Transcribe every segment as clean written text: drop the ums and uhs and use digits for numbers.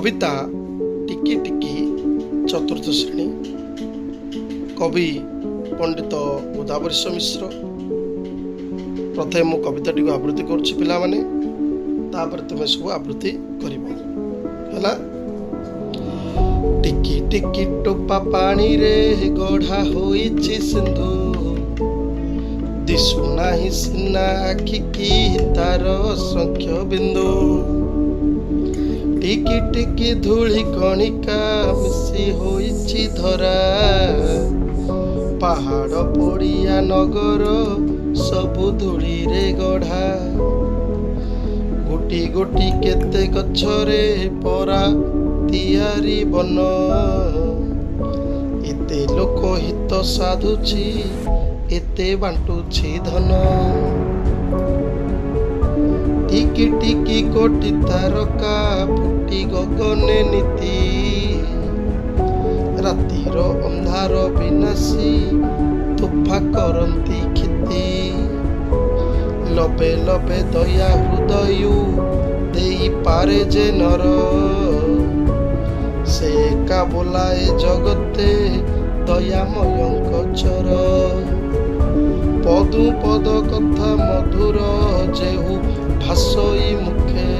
କବିତା ଟିକି ଟିକି, ଚତୁର୍ଥ ଶ୍ରେଣୀ, କବି ପଣ୍ଡିତ ଗୋଦାବରୀଶ ମିଶ୍ର। ପ୍ରଥମେ ମୁଁ କବିତାଟିକୁ ଆବୃତ୍ତି କରୁଛି ପିଲାମାନେ, ତାପରେ ତୁମେ ସବୁ ଆବୃତ୍ତି କରିବ, ହେଲା? ଟିକି ଟିକି ଟୋପା ପାଣିରେ ଗଢ଼ା ହୋଇଛି ସିନ୍ଧୁ, ଦିଶୁନାହିଁ ସିନା ଆଖିକି ତାର ଅସଂଖ୍ୟ ବିନ୍ଦୁ। ଟିକି ଟିକି ଧୂଳି କଣିକା ମିଶି ହୋଇଛି ଧରା, ପାହାଡ଼ ପଡ଼ିଆ ନଗର ସବୁ ଧୂଳିରେ ଗଢ଼ା। ଗୋଟି ଗୋଟି କେତେ ଗଛରେ ପରା ତିଆରି ବନ, ଏତେ ଲୋକ ହିତ ସାଧୁଛି, ଏତେ ବାଣ୍ଟୁଛି ଧନ। ଟିକି ଟିକି କୋଟି ତାରକା ଫୁଟି ଗଗନେ ନିତି, ରାତିର ଅନ୍ଧାର ବିନାଶୀ ତୋଫା କରନ୍ତି କ୍ଷତି। ଲବେ ଲବେ ଦୟା ହୃଦୟୁ ଦେଇପାରେ ଯେ ନର, ସେ ଏକା ବୋଲାଏ ଜଗତେ ଦୟାମୟଙ୍କ ଚର। ପଦୁ ପଦ କଥା ମଧୁର ଯେହୁ ଭାଷଇ ମୁଖେ,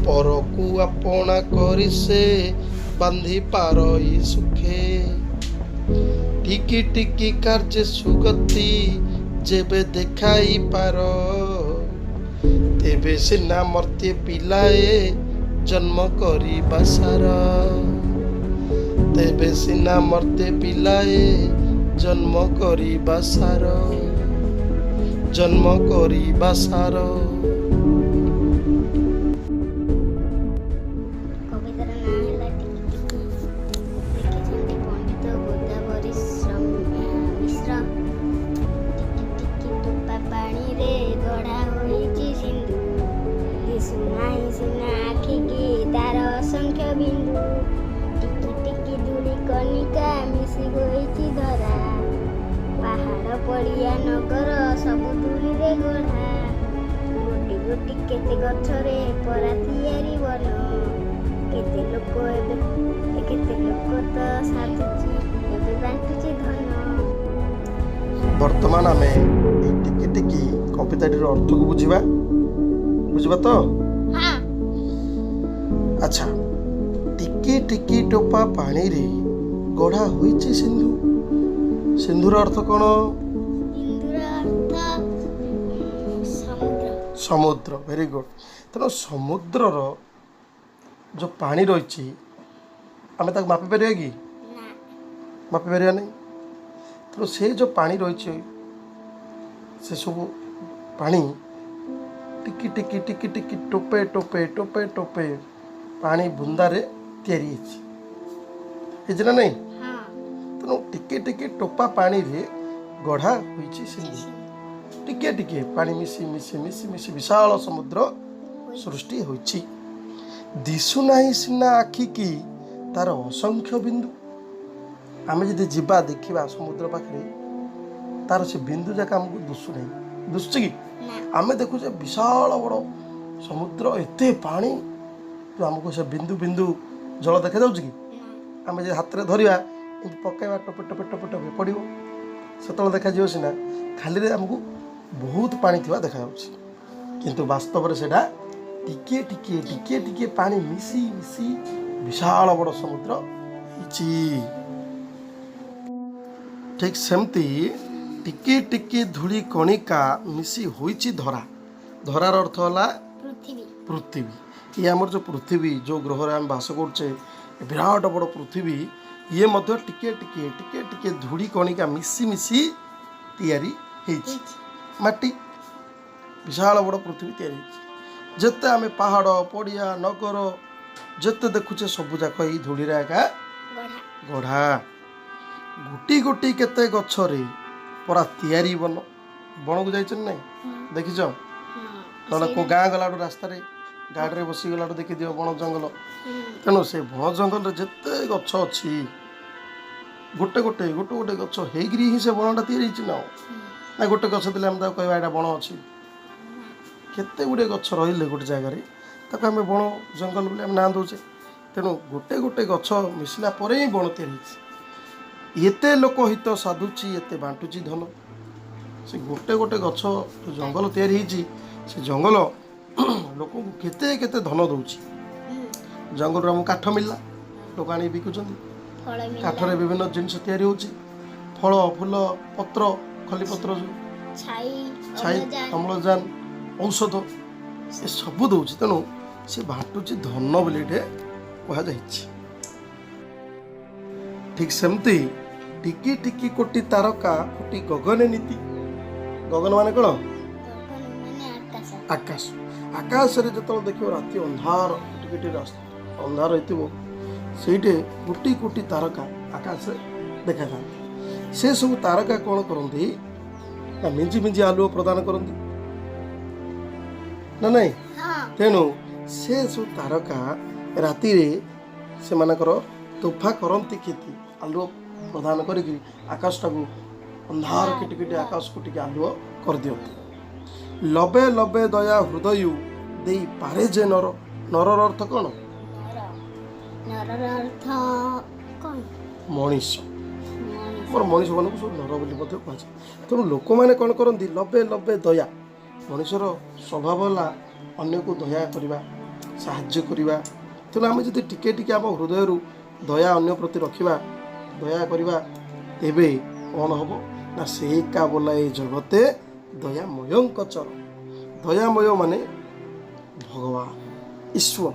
ପରକୁ ଆପଣା କରି ସେ ବାନ୍ଧି ପାରଇ ସୁଖେ। ଟିକି ଟିକି କାର୍ଯ୍ୟ ସୁଗତି ଯେବେ ଦେଖାଇ ପାର, ତେବେ ସିନା ମର୍ତ୍ତ୍ୟେ ପିଲାଏ ଜନ୍ମ କରିବା ସାର। ତେବେ ସିନା ମର୍ତ୍ତ୍ୟେ ପିଲାଏ ଜନ୍ମ କରିବା ସାର, ଜନ୍ମ କରିବା ସାର। କବିତାର ନାଁ ହେଲା ଟିକି ଟିକି। ଲେଖିଛନ୍ତି ପଣ୍ଡିତ ଗୋଦାବରୀଶ ମିଶ୍ର। ଟିକି ଟିକି ଟୋପା ପାଣିରେ ଗଢ଼ା ହୋଇଛି ସିନ୍ଧୁ, ଦିଶୁନାହିଁ ସିନା ଆଖିକି ତାର ଅସଂଖ୍ୟ ବିନ୍ଦୁ। ଟିକି ଟିକି ଧୂଳି କଣିକା ମିଶି ହୋଇଛି ଧରା, ପାହାଡ଼ ପଡ଼ିଆ ନଗର ସବୁ ଧୂଳିରେ ଗଢ଼ା। ଗୋଟି ଗୋଟି କେତେ ଗଛରେ ପରା ତିଆରି ବନ, କେତେ ଲୋକ ଏବେ କେତେ ଲୋକ ତ ସାଧୁଛି, ଏବେ ବାଣ୍ଟୁଛି ଧନ। ବର୍ତ୍ତମାନ ଆମେ ଏଇ ଟିକି ଟିକି କବିତାଟିର ଅର୍ଥକୁ ବୁଝିବା। ବୁଝିବା ତ? ହଁ। ଆଚ୍ଛା, ଟିକି ଟିକି ଟୋପା ପାଣିରେ ଗଢ଼ା ହୋଇଛି ସିନ୍ଧୁ। ସିନ୍ଧୁର ଅର୍ଥ କ'ଣ? ସିନ୍ଧୁର ଅର୍ଥ ସମୁଦ୍ର। ସମୁଦ୍ର, ଭେରି ଗୁଡ୍। ତେଣୁ ସମୁଦ୍ରର ଯେଉଁ ପାଣି ରହିଛି, ଆମେ ତାକୁ ମାପି ପାରିବା କି? ନା। ମାପି ପାରିବା ନାହିଁ। ତେଣୁ ସେ ଯେଉଁ ପାଣି ରହିଛି, ସେସବୁ ପାଣି ଟିକି ଟିକି ଟିକି ଟିକି ଟୋପେ ଟୋପେ ଟୋପେ ଟୋପେ ପାଣି ବୁନ୍ଦାରେ ତିଆରି ହେଇଛି। ହେଇଛି ନା ନାହିଁ? ହଁ। ତେଣୁ ଟିକେ ଟିକେ ଟୋପା ପାଣିରେ ଗଢ଼ା ହୋଇଛି ସିନ୍ଧୁ। ଟିକେ ଟିକେ ପାଣି ମିଶି ମିଶି ମିଶି ମିଶି ବିଶାଳ ସମୁଦ୍ର ସୃଷ୍ଟି ହୋଇଛି। ଦିଶୁନାହିଁ ସିନା ଆଖିକି ତାର ଅସଂଖ୍ୟ ବିନ୍ଦୁ। ଆମେ ଯଦି ଯିବା ଦେଖିବା ସମୁଦ୍ର ପାଖରେ, ତାର ସେ ବିନ୍ଦୁ ଯାକ ଆମକୁ ଦିଶୁନାହିଁ। ଦିଶୁଛି କି? ନା। ଆମେ ଦେଖୁଛେ ବିଶାଳ ବଡ଼ ସମୁଦ୍ର, ଏତେ ପାଣି, କିନ୍ତୁ ଆମକୁ ସେ ବିନ୍ଦୁ ବିନ୍ଦୁ ଜଳ ଦେଖାଯାଉଛି କି? ନା। ଆମେ ଯଦି ହାତରେ ଧରିବା, ଏମିତି ପକାଇବା, ଟୋପେ ଟୋପେ ଟୋପେ ଟୋପେ ପଡ଼ିବ, ସେତେବେଳେ ଦେଖାଯିବ ସିନା। ଖାଲିରେ ଆମକୁ ବହୁତ ପାଣି ଥିବା ଦେଖାଯାଉଛି, କିନ୍ତୁ ବାସ୍ତବରେ ସେଇଟା ଟିକିଏ ଟିକିଏ ଟିକିଏ ଟିକିଏ ପାଣି ମିଶି ମିଶି ବିଶାଳ ବଡ଼ ସମୁଦ୍ର ହେଇଛି। ଠିକ୍ ସେମିତି ଟିକି ଟିକି ଧୂଳି କଣିକା ମିଶି ହୋଇଛି ଧରା। ଧରାର ଅର୍ଥ ହେଲା ପୃଥିବୀ। ପୃଥିବୀ। ଇଏ ଆମର ଯେଉଁ ପୃଥିବୀ, ଯେଉଁ ଗ୍ରହରେ ଆମେ ବାସ କରୁଛେ, ଏ ବିରାଟ ବଡ଼ ପୃଥିବୀ, ଇଏ ମଧ୍ୟ ଟିକିଏ ଟିକିଏ ଟିକିଏ ଟିକିଏ ଧୂଳି କଣିକା ମିଶି ମିଶି ତିଆରି ହେଇଛି। ହେଇଛି। ମାଟି, ବିଶାଳ ବଡ଼ ପୃଥିବୀ ତିଆରି ହେଇଛି। ଯେତେ ଆମେ ପାହାଡ଼ ପଡ଼ିଆ ନଗର ଯେତେ ଦେଖୁଛେ, ସବୁ ଯାକ ଏଇ ଧୂଳିରେ ଏକା ଗଢ଼ା। ଗଢ଼ା। ଗୋଟି ଗୋଟି କେତେ ଗଛରେ ପରା ତିଆରି ବନ। ବଣକୁ ଯାଇଛନ୍ତି ନାଇଁ? ହଁ। ଦେଖିଛ? ହଁ। ନହେଲେ କେଉଁ ଗାଁ ଗଲାଠୁ ରାସ୍ତାରେ ଗାଡ଼ିରେ ବସିଗଲାଠୁ ଦେଖିଦିଅ ବଣ ଜଙ୍ଗଲ। ତେଣୁ ସେ ବଣ ଜଙ୍ଗଲରେ ଯେତେ ଗଛ ଅଛି, ଗୋଟେ ଗୋଟେ ଗୋଟେ ଗୋଟେ ଗଛ ହେଇକିରି ହିଁ ସେ ବଣଟା ତିଆରି ହେଇଛି ନା ଆଉ? ନା ଗୋଟେ ଗଛ ଥିଲେ ଆମେ ତାକୁ କହିବା ଏଇଟା ବଣ ଅଛି? କେତେ ଗୁଡ଼ିଏ ଗଛ ରହିଲେ ଗୋଟେ ଜାଗାରେ ତାକୁ ଆମେ ବଣ ଜଙ୍ଗଲ ବୋଲି ଆମେ ନାଁ ଦେଉଛେ। ତେଣୁ ଗୋଟେ ଗୋଟେ ଗଛ ମିଶିଲା ପରେ ହିଁ ବଣ ତିଆରି ହେଇଛି। ଏତେ ଲୋକ ହିତ ସାଧୁଛି, ଏତେ ବାଣ୍ଟୁଛି ଧନ। ସେ ଗୋଟେ ଗୋଟେ ଗଛ ଯେଉଁ ଜଙ୍ଗଲ ତିଆରି ହେଇଛି, ସେ ଜଙ୍ଗଲ ଲୋକଙ୍କୁ କେତେ କେତେ ଧନ ଦେଉଛି। ଜଙ୍ଗଲରୁ ଆମକୁ କାଠ ମିଳିଲା, ଲୋକ ଆଣିକି ବିକୁଛନ୍ତି। ଫଳ ମିଳିଲା। କାଠରେ ବିଭିନ୍ନ ଜିନିଷ ତିଆରି ହେଉଛି, ଫଳ, ଫୁଲ, ପତ୍ର, ଖଲିପତ୍ର, ଯେଉଁ ଛାଇ, ଛାଇ, ଅମ୍ଳଜାନ, ଅମ୍ଳଜାନ, ଔଷଧ ଏସବୁ ଦେଉଛି। ତେଣୁ ସେ ବାଣ୍ଟୁଛି ଧନ ବୋଲି ଏଠି କୁହାଯାଇଛି। ଠିକ୍ ସେମିତି ଟିକି ଟିକି କୋଟି ତାରକା ଫୁଟି ଗଗନେ ନୀତି। ଗଗନ ମାନେ କ'ଣ? ଗଗନ ମାନେ ଆକାଶ। ଆକାଶ। ଆକାଶରେ ଯେତେବେଳେ ଦେଖିବ ରାତି ଅନ୍ଧାର, ଟିକେ ଟିକେ ଅନ୍ଧାର ହେଇଥିବ, ସେଇଠି କୋଟି କୋଟି ତାରକା ଆକାଶରେ ଦେଖାଯାଆନ୍ତି। ସେ ସବୁ ତାରକା କ'ଣ କରନ୍ତି ନା ମିଞ୍ଜି ମିଞ୍ଜି ଆଲୁଅ ପ୍ରଦାନ କରନ୍ତି ନା ନାଇଁ? ହଁ। ତେଣୁ ସେ ସବୁ ତାରକା ରାତିରେ ସେମାନଙ୍କର ତୋଫା କରନ୍ତି କ୍ଷତି, ଆଲୁଅ ପ୍ରଦାନ କରିକି ଆକାଶଟାକୁ ଅନ୍ଧାର କିଟି କିଟି ଆକାଶକୁ ଟିକେ ଆଲୁଅ କରିଦିଅନ୍ତି। ଲବେ ଲବେ ଦୟା ହୃଦୟୁ ଦେଇ ପାରେ ଯେ ନର। ନରର ଅର୍ଥ କ'ଣ? ନର, ନରର ଅର୍ଥ କ'ଣ? ମଣିଷ। ମଣିଷ। ଆମର ମଣିଷମାନଙ୍କୁ ସବୁ ନର ବୋଲି ମଧ୍ୟ କୁହାଯାଏ। ତେଣୁ ଲୋକମାନେ କ'ଣ କରନ୍ତି? ଲବେ ଲବେ ଦୟା। ମଣିଷର ସ୍ୱଭାବ ହେଲା ଅନ୍ୟକୁ ଦୟା କରିବା, ସାହାଯ୍ୟ କରିବା। ତେଣୁ ଆମେ ଯଦି ଟିକେ ଟିକେ ଆମ ହୃଦୟରୁ ଦୟା ଅନ୍ୟ ପ୍ରତି ରଖିବା, ଦୟା କରିବା, ତେବେ କ'ଣ ହେବ ନା ସେ କା ବୋଲାଏ ଜଗତେ ଦୟାମୟଙ୍କ ଚର। ଦୟାମୟ ମାନେ ଭଗବାନ, ଈଶ୍ୱର।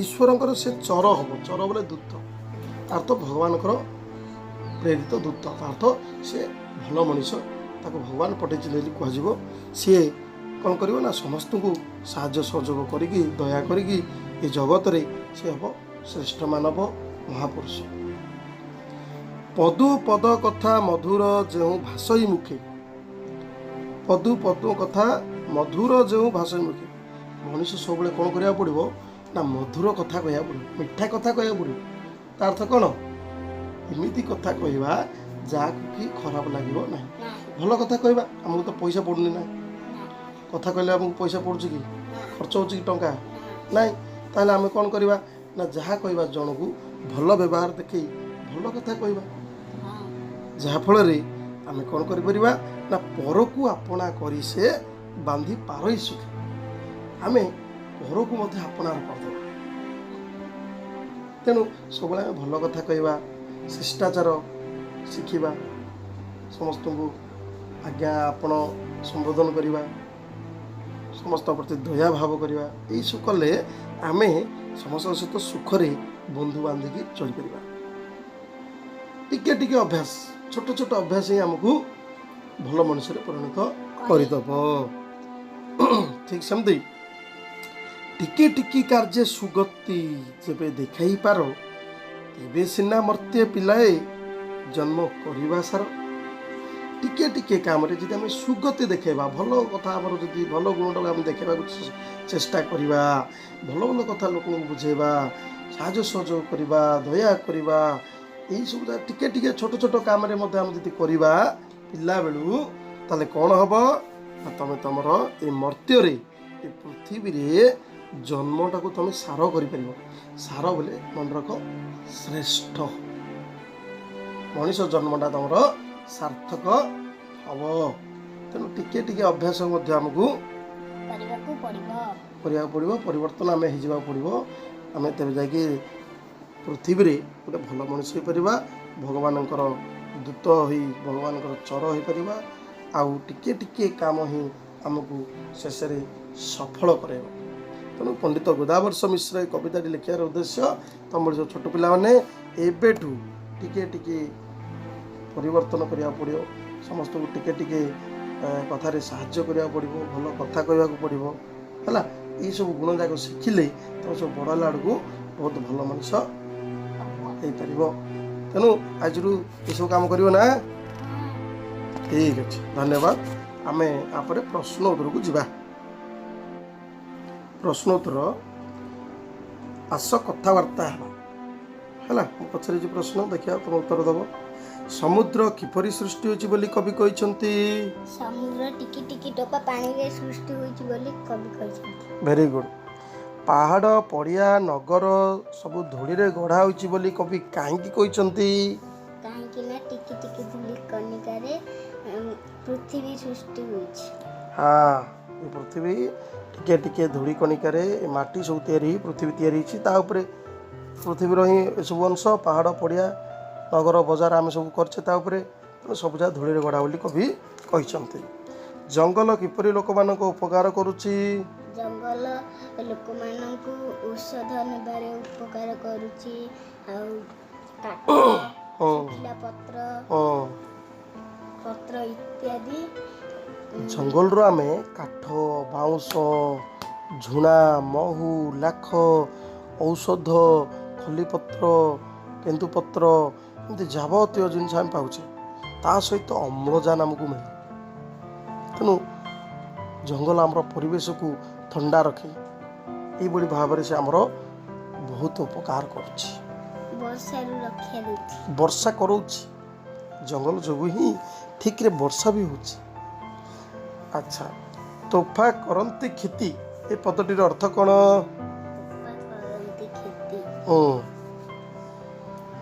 ଈଶ୍ୱରଙ୍କର ସେ ଚର ହେବ। ଚର ବୋଲେ ଦୂତ, ତାର ତ ଭଗବାନଙ୍କର ପ୍ରେରିତ ଦୂତ। ତାର ଅର୍ଥ ସେ ଭଲ ମଣିଷ, ତାକୁ ଭଗବାନ ପଠେଇଛନ୍ତି ବୋଲି କୁହାଯିବ। ସିଏ କ'ଣ କରିବ ନା ସମସ୍ତଙ୍କୁ ସାହାଯ୍ୟ ସହଯୋଗ କରିକି, ଦୟା କରିକି ଏ ଜଗତରେ ସେ ହେବ ଶ୍ରେଷ୍ଠ ମାନବ, ମହାପୁରୁଷ। ପଦୁ ପଦ କଥା ମଧୁର ଯେଉଁ ଭାଷଇ ମୁଖେ। ପଦୁ ପଦ କଥା ମଧୁର ଯେଉଁ ଭାଷଇ ମୁଖେ। ମଣିଷ ସବୁବେଳେ କ'ଣ କରିବାକୁ ପଡ଼ିବ ନା ମଧୁର କଥା କହିବାକୁ ପଡ଼ିବ, ମିଠା କଥା କହିବାକୁ ପଡ଼ିବ। ତା ଅର୍ଥ କ'ଣ? ଏମିତି କଥା କହିବା ଯାହାକୁ କି ଖରାପ ଲାଗିବ ନାହିଁ। ନାହିଁ। ଭଲ କଥା କହିବା। ଆମକୁ ତ ପଇସା ପଡ଼ୁନି ନା? ନା। କଥା କହିଲେ ଆମକୁ ପଇସା ପଡ଼ୁଛି କି? ନା। ଖର୍ଚ୍ଚ ହେଉଛି କି ଟଙ୍କା? ନା। ନାଇଁ। ତାହେଲେ ଆମେ କ'ଣ କରିବା ନା ଯାହା କହିବା ଜଣକୁ ଭଲ ବ୍ୟବହାର ଦେଖେଇ ଭଲ କଥା କହିବା, ହଁ। ଯାହାଫଳରେ ଆମେ କ'ଣ କରିପାରିବା ନା ପରକୁ ଆପଣା କରି ସେ ବାନ୍ଧି ପାରଇ ସୁଖେ। ଆମେ ପରକୁ ମଧ୍ୟ ଆପଣାର କରିଦେବା। ତେଣୁ ସବୁବେଳେ ଆମେ ଭଲ କଥା କହିବା, ଶିଷ୍ଟାଚାର ଶିଖିବା, ସମସ୍ତଙ୍କୁ ଆଜ୍ଞା ଆପଣ ସମ୍ବୋଧନ କରିବା, ସମସ୍ତଙ୍କ ପ୍ରତି ଦୟା ଭାବ କରିବା। ଏଇସବୁ କଲେ ଆମେ ସମସ୍ତଙ୍କ ସହିତ ସୁଖରେ ବନ୍ଧୁ ବାନ୍ଧିକି ଚଳିପାରିବା। ଟିକେ ଟିକେ ଅଭ୍ୟାସ, ଛୋଟ ଛୋଟ ଅଭ୍ୟାସ ହିଁ ଆମକୁ ଭଲ ମଣିଷରେ ପରିଣତ କରିଦେବ। ଠିକ୍ ସେମିତି ଟିକେ ଟିକେ କାର୍ଯ୍ୟ ସୁଗତି ଯେବେ ଦେଖାଇ ପାର, ତେବେ ସିନା ମର୍ତ୍ତ୍ୟ ପିଲାଏ ଜନ୍ମ କରିବା ସାର। ଟିକେ ଟିକେ କାମରେ ଯଦି ଆମେ ସୁଗତି ଦେଖାଇବା, ଭଲ କଥା ଆମର ଯଦି ଭଲ ଗୁଣଟାକୁ ଆମେ ଦେଖାଇବାକୁ ଚେଷ୍ଟା କରିବା, ଭଲ ଭଲ କଥା ଲୋକଙ୍କୁ ବୁଝେଇବା, ସାହାଯ୍ୟ ସହଯୋଗ କରିବା, ଦୟା କରିବା, ଏଇସବୁ ଯାହା ଟିକେ ଟିକେ ଛୋଟ ଛୋଟ କାମରେ ମଧ୍ୟ ଆମେ ଯଦି କରିବା ପିଲାବେଳୁ, ତାହେଲେ କ'ଣ ହେବ ନା ତମେ ତମର ଏଇ ମର୍ତ୍ତ୍ୟରେ, ଏ ପୃଥିବୀରେ ଜନ୍ମଟାକୁ ତମେ ସାର କରିପାରିବ। ସାର ବୋଲେ ମନେ ରଖ ଶ୍ରେଷ୍ଠ ମଣିଷ ଜନ୍ମଟା ତମର ସାର୍ଥକ ହବ। ତେଣୁ ଟିକେ ଟିକେ ଅଭ୍ୟାସ ମଧ୍ୟ ଆମକୁ କରିବାକୁ ପଡ଼ିବ। କରିବାକୁ ପଡ଼ିବ, ପରିବର୍ତ୍ତନ ଆମେ ହେଇଯିବାକୁ ପଡ଼ିବ। ଆମେ ତେବେ ଯାଇକି ପୃଥିବୀରେ ଗୋଟେ ଭଲ ମଣିଷ ହେଇପାରିବା, ଭଗବାନଙ୍କର ଦୂତ ହୋଇ ଭଗବାନଙ୍କର ଚର ହେଇପାରିବା। ଆଉ ଟିକେ ଟିକେ କାମ ହିଁ ଆମକୁ ଶେଷରେ ସଫଳ କରାଇବ। ତେଣୁ ପଣ୍ଡିତ ଗୋଦାବରୀଶ ମିଶ୍ର ଏ କବିତାଟି ଲେଖିବାର ଉଦ୍ଦେଶ୍ୟ ତମର ଯେଉଁ ଛୋଟ ପିଲାମାନେ ଏବେଠୁ ଟିକେ ଟିକେ ପରିବର୍ତ୍ତନ କରିବାକୁ ପଡ଼ିବ, ସମସ୍ତଙ୍କୁ ଟିକେ ଟିକେ କଥାରେ ସାହାଯ୍ୟ କରିବାକୁ ପଡ଼ିବ, ଭଲ କଥା କହିବାକୁ ପଡ଼ିବ। ହେଲା, ଏଇସବୁ ଗୁଣ ଯାକ ଶିଖିଲେ ତମେ ସବୁ ବଡ଼ ହେଲା ବେଳକୁ ବହୁତ ଭଲ ମଣିଷ ହେଇପାରିବ। ତେଣୁ ଆଜିରୁ ଏସବୁ କାମ କରିବ ନା? ଠିକ୍ ଅଛି, ଧନ୍ୟବାଦ। ଆମେ ଆପରେ ପ୍ରଶ୍ନ ଉତ୍ତରକୁ ଯିବା। ପ୍ରଶ୍ନ ଉତ୍ତର, ଆସ କଥାବାର୍ତ୍ତା ହେବା। ହେଲା, ମୁଁ ପଚାରିଛି ପ୍ରଶ୍ନ, ଦେଖିବା ତୁମେ ଉତ୍ତର ଦେବ। ସମୁଦ୍ର କିପରି ସୃଷ୍ଟି ହୋଇଛି ବୋଲି କବି କହିଛନ୍ତି? ସମୁଦ୍ର ଟିକି ଟିକି ଟୋପା ପାଣିରେ ସୃଷ୍ଟି ହୋଇଛି ବୋଲି କବି କହିଛନ୍ତି। Very good. ପାହାଡ଼, ପଡ଼ିଆ, ନଗର ସବୁ ଧୂଳିରେ ଗଢ଼ା ହୋଇଛି ବୋଲି କବି କାହିଁକି କହିଛନ୍ତି? କାହିଁକି ନା ଟିକି ଟିକି ଧୂଳି କଣିକାରେ ପୃଥିବୀ ସୃଷ୍ଟି ହୋଇଛି। ହଁ, ଏ ପୃଥିବୀ ଟିକେ ଟିକେ ଧୂଳି କଣିକାରେ, ଏ ମାଟି ସବୁ ତିଆରି ହେଇ ପୃଥିବୀ ତିଆରି ହେଇଛି। ତା ଉପରେ ପୃଥିବୀର ହିଁ ଏସବୁ ଅଂଶ, ପାହାଡ଼, ପଡ଼ିଆ, ନଗର, ବଜାର ଆମେ ସବୁ କରିଛେ ତା ଉପରେ। ତେଣୁ ସବୁ ଯାକ ଧୂଳିରେ ଗଢ଼ା ବୋଲି କବି କହିଛନ୍ତି। ଜଙ୍ଗଲ କିପରି ଲୋକମାନଙ୍କ ଉପକାର କରୁଛି? ଜଙ୍ଗଲ ଲୋକମାନଙ୍କୁ ଔଷଧ ନେବାରେ ଉପକାର କରୁଛି, ଆଉ କାଠ, ଶୁଖିଲା ପତ୍ର, ପତ୍ର ଇତ୍ୟାଦି। ଜଙ୍ଗଲରୁ ଆମେ କାଠ, ବାଉଁଶ, ଝୁଣା, ମହୁ, ଲାଖ, ଔଷଧ, ଖଲିପତ୍ର, କେନ୍ଦୁପତ୍ର, ଏମିତି ଯାବତୀୟ ଜିନିଷ ଆମେ ପାଉଛେ। ତା ସହିତ ଅମ୍ଳଜାନ ଆମକୁ ମିଳେ। ତେଣୁ ଜଙ୍ଗଲ ଆମର ପରିବେଶକୁ ଥଣ୍ଡା ରଖେ। ଏଇଭଳି ଭାବରେ ସେ ଆମର ବହୁତ ଉପକାର କରୁଛି। ବର୍ଷାରୁ ରକ୍ଷା ଦେଉଛି। ବର୍ଷା କରାଉଛି। ଜଙ୍ଗଲ ଯୋଗୁଁ ହିଁ ଠିକରେ ବର୍ଷା ବି ହେଉଛି। ଆଚ୍ଛା, ତୋଫା କରନ୍ତି କ୍ଷତି, ଏ ପଦଟିର ଅର୍ଥ କ'ଣ? ତୋଫା କରନ୍ତି କ୍ଷତି।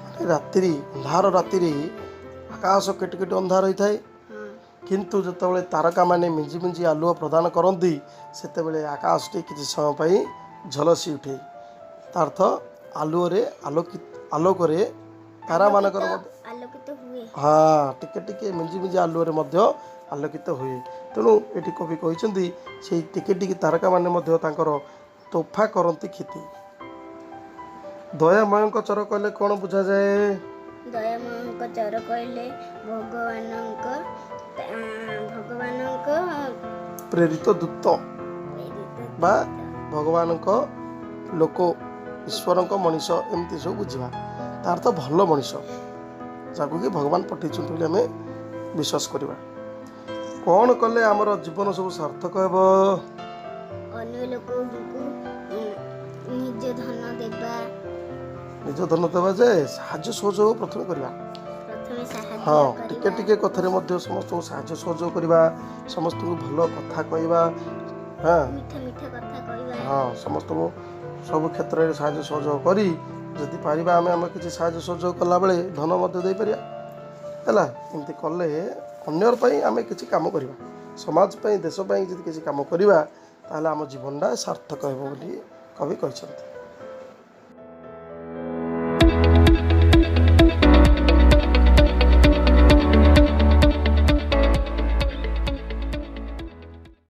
ମାନେ ରାତ୍ରି, ଅନ୍ଧାର ରାତିରେ ଆକାଶ କେତେ କେତେ ଅନ୍ଧାର ହୋଇଥାଏ। କିନ୍ତୁ ଯେତେବେଳେ ତାରକାମାନେ ମିଞ୍ଜି ମିଞ୍ଜି ଆଲୁଅ ପ୍ରଦାନ କରନ୍ତି, ସେତେବେଳେ ଆକାଶଟି କିଛି ସମୟ ପାଇଁ ଝଲସି ଉଠେ। ତା ଅର୍ଥ ଆଲୁଅରେ ଆଲୋକିତ, ଆଲୋକରେ ତାରାମାନଙ୍କର ମଧ୍ୟ ଆଲୋକିତ ହୁଏ। ହଁ, ଟିକେ ଟିକେ ମିଞ୍ଜି ମିଞ୍ଜି ଆଲୁଅରେ ମଧ୍ୟ ଆଲୋକିତ ହୁଏ। ତେଣୁ ଏଠି କବି କହିଛନ୍ତି, ସେଇ ଟିକେ ଟିକେ ତାରକାମାନେ ମଧ୍ୟ ତାଙ୍କର ତୋଫା କରନ୍ତି କ୍ଷତି। ଦୟାମୟଙ୍କ ଚର କହିଲେ କ'ଣ ବୁଝାଯାଏ? ଦୟାମୟଙ୍କ ଚର କହିଲେ ଭଗବାନଙ୍କ ପ୍ରେରିତ ଦୂତ ପ୍ରେରିତ ବା ଭଗବାନଙ୍କ ଲୋକ, ଈଶ୍ୱରଙ୍କ ମଣିଷ, ଏମିତି ସବୁ ବୁଝିବା। ତାର ତ ଭଲ ମଣିଷ, ଯାହାକୁ କି ଭଗବାନ ପଠେଇଛନ୍ତି ବୋଲି ଆମେ ବିଶ୍ୱାସ କରିବା। କ'ଣ କଲେ ଆମର ଜୀବନ ସବୁ ସାର୍ଥକ ହେବ? ଅନ୍ୟ ଲୋକଙ୍କୁ ନିଜ ଧନ ଦେବା। ନିଜ ଧନ ଦେବା ଯେ ସାହାଯ୍ୟ ସହଯୋଗ ପ୍ରଥମେ କରିବା। ପ୍ରଥମେ ସାହାଯ୍ୟ ଟିକେ କରିବା। ଟିକେ କଥାରେ ମଧ୍ୟ ସମସ୍ତଙ୍କୁ ସାହାଯ୍ୟ ସହଯୋଗ କରିବା, ସମସ୍ତଙ୍କୁ ଭଲ କଥା କହିବା। ହଁ। ମିଠା ମିଠା କଥା କହିବା। ହଁ, ସମସ୍ତଙ୍କୁ ସବୁ କ୍ଷେତ୍ରରେ ସାହାଯ୍ୟ ସହଯୋଗ କରି, ଯଦି ପାରିବା ଆମେ ଆମେ କିଛି ସାହାଯ୍ୟ ସହଯୋଗ କଲାବେଳେ ଧନ ମଧ୍ୟ ଦେଇପାରିବା। ହେଲା, ଏମିତି କଲେ ଅନ୍ୟର ପାଇଁ ଆମେ କିଛି କାମ କରିବା, ସମାଜ ପାଇଁ, ଦେଶ ପାଇଁ ଯଦି କିଛି କାମ କରିବା, ତାହେଲେ ଆମ ଜୀବନଟା ସାର୍ଥକ ହେବ ବୋଲି କବି କହିଛନ୍ତି।